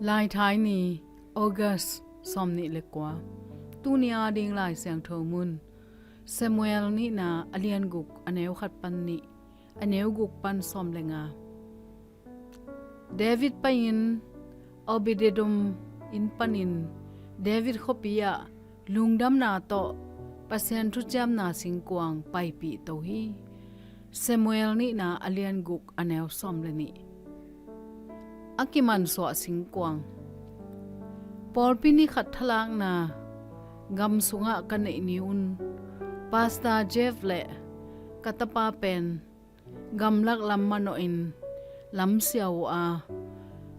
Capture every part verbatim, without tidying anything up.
Laithai ni, August sawmnih le kua. Tuni a ding Lai Siangtho mun, Samuel nihna a lian guk a neu khat pan nih, a neu guk pan sawm le nga. David pai-in Obed-edom inn panin David khuapi ah lungdamna tawh Pasian thuciamna singkuang paipih to hi. Samuel nihna a lian guk a neu sawm le nih. A kimansuah singkuang. Pawlpi ni khat thalakna gam sungah ka neih ni un, Pastor Jeff le ka tapa pen gamlak lam manawhin lamsiau uh a,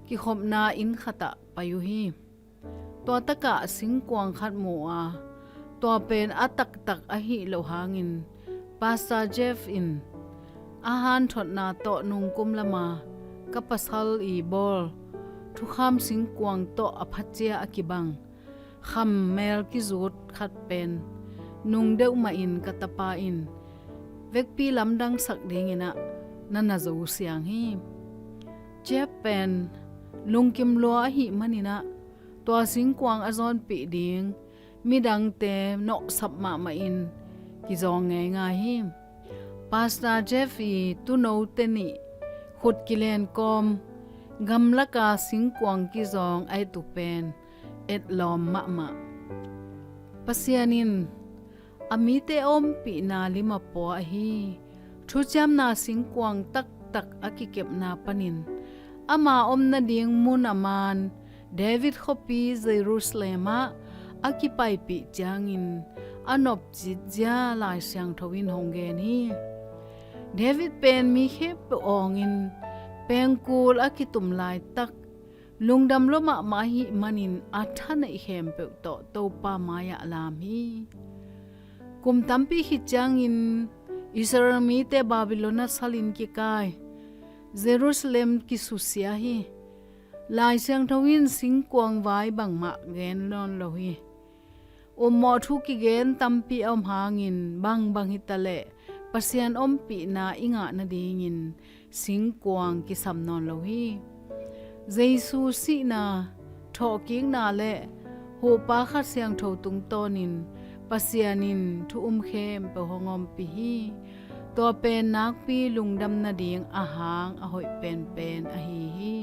kikhopna inn khatah pai uh hi. Tua takah singkuang khat mu uh a, tua pen a taktak ahih loh hangin Pastor Jeff in a hanthotna tawh nungkum lama ka pasal i bawl thukham singkuang tawh a phacia a kibang khammel kizut khat pen nung deuh mahin ka tapa in vekpi lamdangsak dinginah na na zo siang hi. Jeff pen lungkim lua ahih maninah tua singkuang a zawnpih ding midangte nawhsap mahmahin kizawng ngeingai hi. Pastor Jeff i tunote nih khut kilenkawm gamlaka singkuang kizawng a et uh pen etlawm mahmah. Pasian in a mite a ompihna lim a pua ahi thuciamna singkuang taktak a kikepna panin ama om nading mun a man David khuapi Jerusalem ah a kipaipih ciangin a nopcit zia Lai Siangtho in hong gen hi. David pen mi khempeuh awngin pengkul a kitum laitak lungdam lua mahmah ahih manin a thaneih khempeuh tawh Topa mai-ah lam hi. Kum tampi khit ciangin Israel mite Babylon ah salin kikai, Jerusalem kisusia hi. Lai Siangtho in singkuang vai bangmah gen nawn lo hi. Ummawh thu kigen tampi a om hangin bangbang hitaleh Pasian ompihna i ngah nadingin singkuang kisam nawn lo hi. Jesu sihna, thawhkikna le huhpa Kha Siangtho tungtawnin Pasian in thu um khempeuh hong ompih hi. Tua pen nakpi lungdam nading a hang a hoih penpen ahi hi.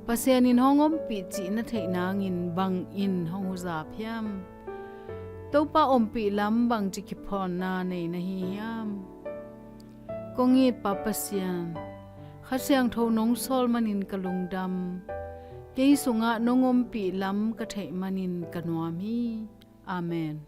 Pasian in hong ompih cih na theih nangin bangin hong huzap hiam? Topa ompih lam bangci kiphawnna nei na hi hiam? Kong it Pa Pasian, Kha Siangtho nong sawl manin ka lungdam. Kei sungah nong ompih lam ka theih manin ka nuam hi. Amen.